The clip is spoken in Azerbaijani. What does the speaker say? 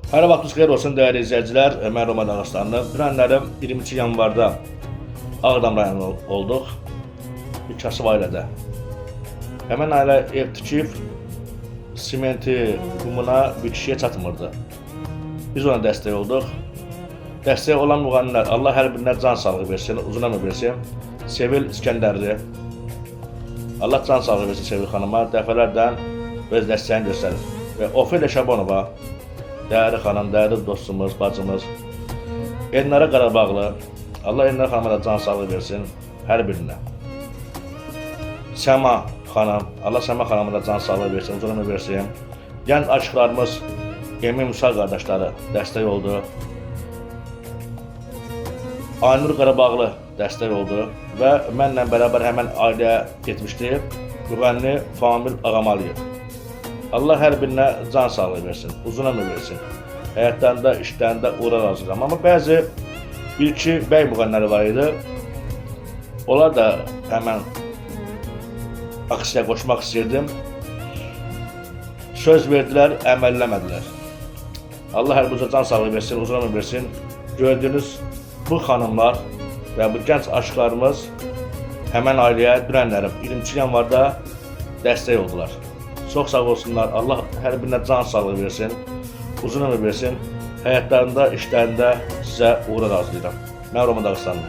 Hər vaxtınız xeyir olsun dəyərli izləyicilər. Mən Roma Dağıstanlı. Dünənlərim 22 yanvarda Ağdam rayonunda olduq. Bir kasıb ailədə. Həmən ailə ev tikib, simenti, qumuna bir kişiyə çatmırdı. Biz ona dəstək olduq. Dəstək olan müğənnilər, Allah hər birinə can sağlığı versin, uzun ömür versin. Sevil İskəndərli. Allah can sağlığı versin Sevil xanıma. Dəfələrlə öz dəstəyini göstərir. Və Ofeliya Şabanova, dəyərli xanım, dəyərli dostumuz, bacımız. Elnara Qarabağlı, Allah Elnara xanıma da can sağlığı versin hər birinə. Səma xanım, Allah Səma xanıma da can sağlığı versin, uzun ömür versin. Gənc aşıqlarımız Emin Musa qardaşları dəstək oldu. Aynur Qarabağlı dəstək oldu və mənlə bərabər həmən ailəyə getmişdi müğənni Famil Ağamaliyev. Allah hər birinə can sağlığı versin, uzun ömür versin. Həyatlarında, işlərində uğurlar arzulayıram. Amma bəzi bir-iki bəy müğənniləri var idi. Onlar da həmən aksiyaya qoşmaq istəyirdim. Söz verdilər, əməlləmədilər. Allah hər birinizə can sağlığı versin, uzun ömür versin. Gördüyünüz bu xanımlar və bu gənc aşıqlarımız həmən ailəyə dünənlərim 22 yanvarda dəstək oldular. Çox sağ olsunlar. Allah hər birinə can sağlığı versin, uzun ömür versin. Həyatlarında, işlərində sizə uğurlar arzulayıram. Mən Roma Dağıstanlı.